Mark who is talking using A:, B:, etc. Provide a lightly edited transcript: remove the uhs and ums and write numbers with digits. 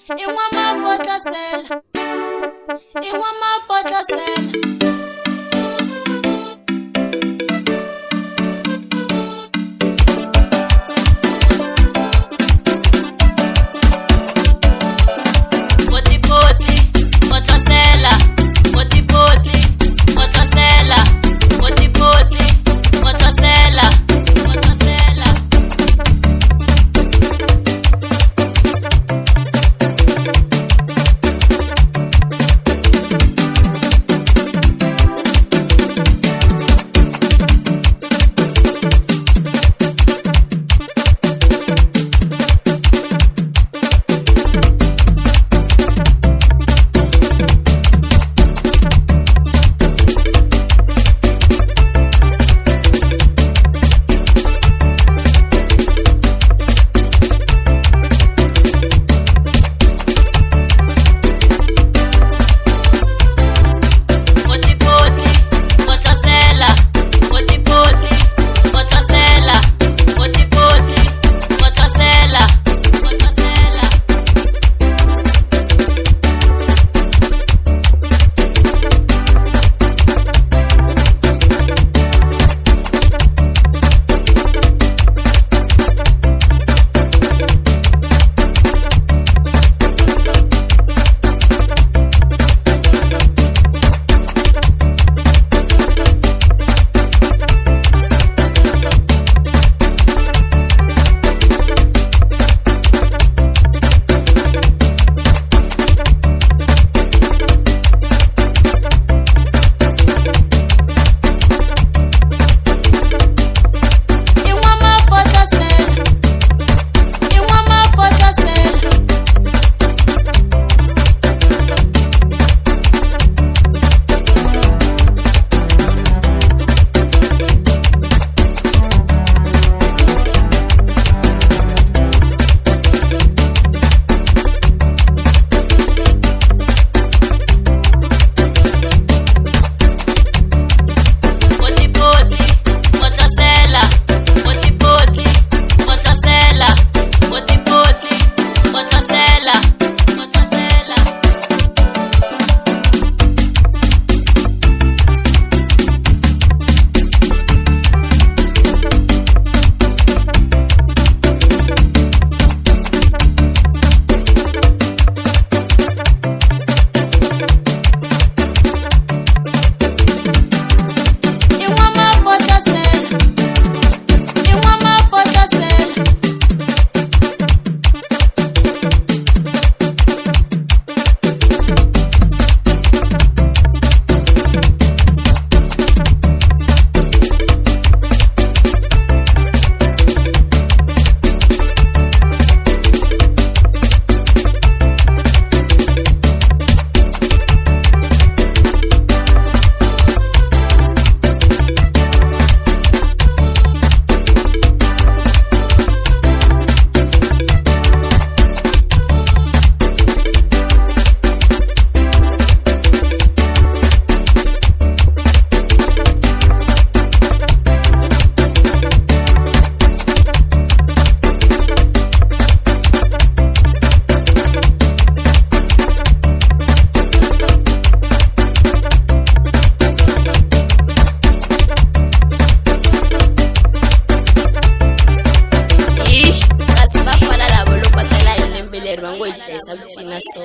A: I n'wamavhotlosela, i n'wamavhotlosela. Potipoti, potlosela, potipoti, potlosela, potipoti, potlosela, potlosela. Potipoti, potlosela, potipoti, potlosela, potipoti, potlosela, potlosela. I n'wamavhotlosela, i n'wamavhotlosela. Potipoti, potlosela, potipoti, potlosela, potipoti, potlosela, potlosela. I n'wamavhotlosela, i n'wamavhotlosela. Hi, kasi vafana lava loko va tela hi lembe leri va ngo hi dlayisa ku cina so.